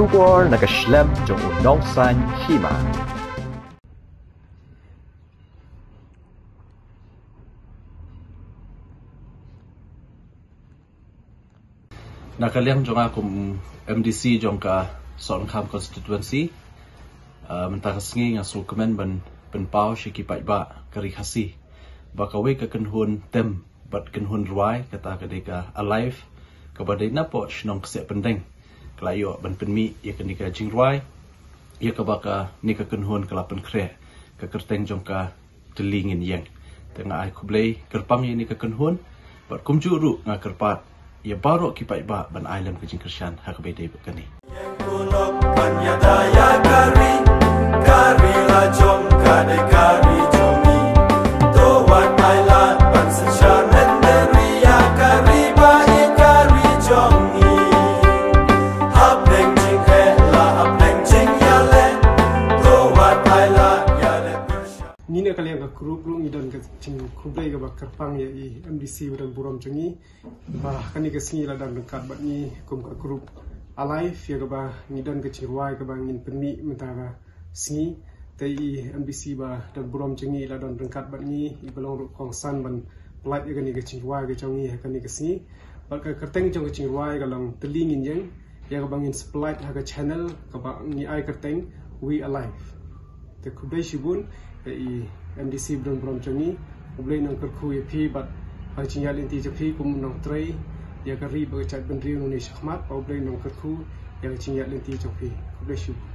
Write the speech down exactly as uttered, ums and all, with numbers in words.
Khubor na ka shlem jong u nongsan hima. Na ka liang jong nga kum M D C jong ka Sohryngkham constituency, ah, mynta ka sngi nga sngewkmen ban pynpaw sha ki paidbah ka Ri Khasi ba kawei ka kynhun tem bad kynhun rwai, kata ka dei ka Alive, kaba dei napoh shnong Kseh Pyndeng, ka la ïoh ban pynmih ïa kane ka jingrwai, ïa kaba kane ka kynhun ka la pynkhreh ka kyrteng jong ka Tylli Ngin Ïeng. Te nga ai khublei kyrpang ïa kane ka kynhun bad kumjuh ruh nga kyrpad ïa baroh ki paidbah ban ai lem ka jingkyrshan ha kaba ïadei bad kane. Ïeng kulok ban ïada ïa ka ri, ka ri la jong ka dei ka ri jong ngi. To wat ai lad ban synshar mynder ïa ka ri ba ïeit ka ri jong ngi. Hapdeng jingeh la hapdeng jingïaleh, to wat ai lad ïaleh pyrshah. Ngi na ka liang ka group ruh ngi don ka jingkhublei kaba kyrpang ïa i M D C ba don burom jong ngi. Ba kane ka sngi la don ryngkat bad ngi kum ka group Alive, ïa kaba ngi don ka jingrwai kaba ngin pynmih mynta ka sngi. Te i M D C ba don burom jong ngi la don ryngkat bad ngi, i ba long ruh kongsan ban pynlait ïa kane ka jingrwai ka jong ngi ha kane ka sngi. Bad ka kyrteng jong ka jingrwai ka long Tylli Ngin Ïeng, ïa kaba ngin sa pynlait ha ka channel kaba ngi ai kyrteng We Alive. Te khublei shibun ïa i M D C ba don burom jong ngi. U Blei un nang kyrkhu ïa phi bad ha ka jingïaid lynti jong phi kum u nongtrei ïa ka ri bad ka jaitbynriew nangne shakhmat, bad U Blei un nang kyrkhu ïa ka jingïaid lynti jong phi. Khublei shibun.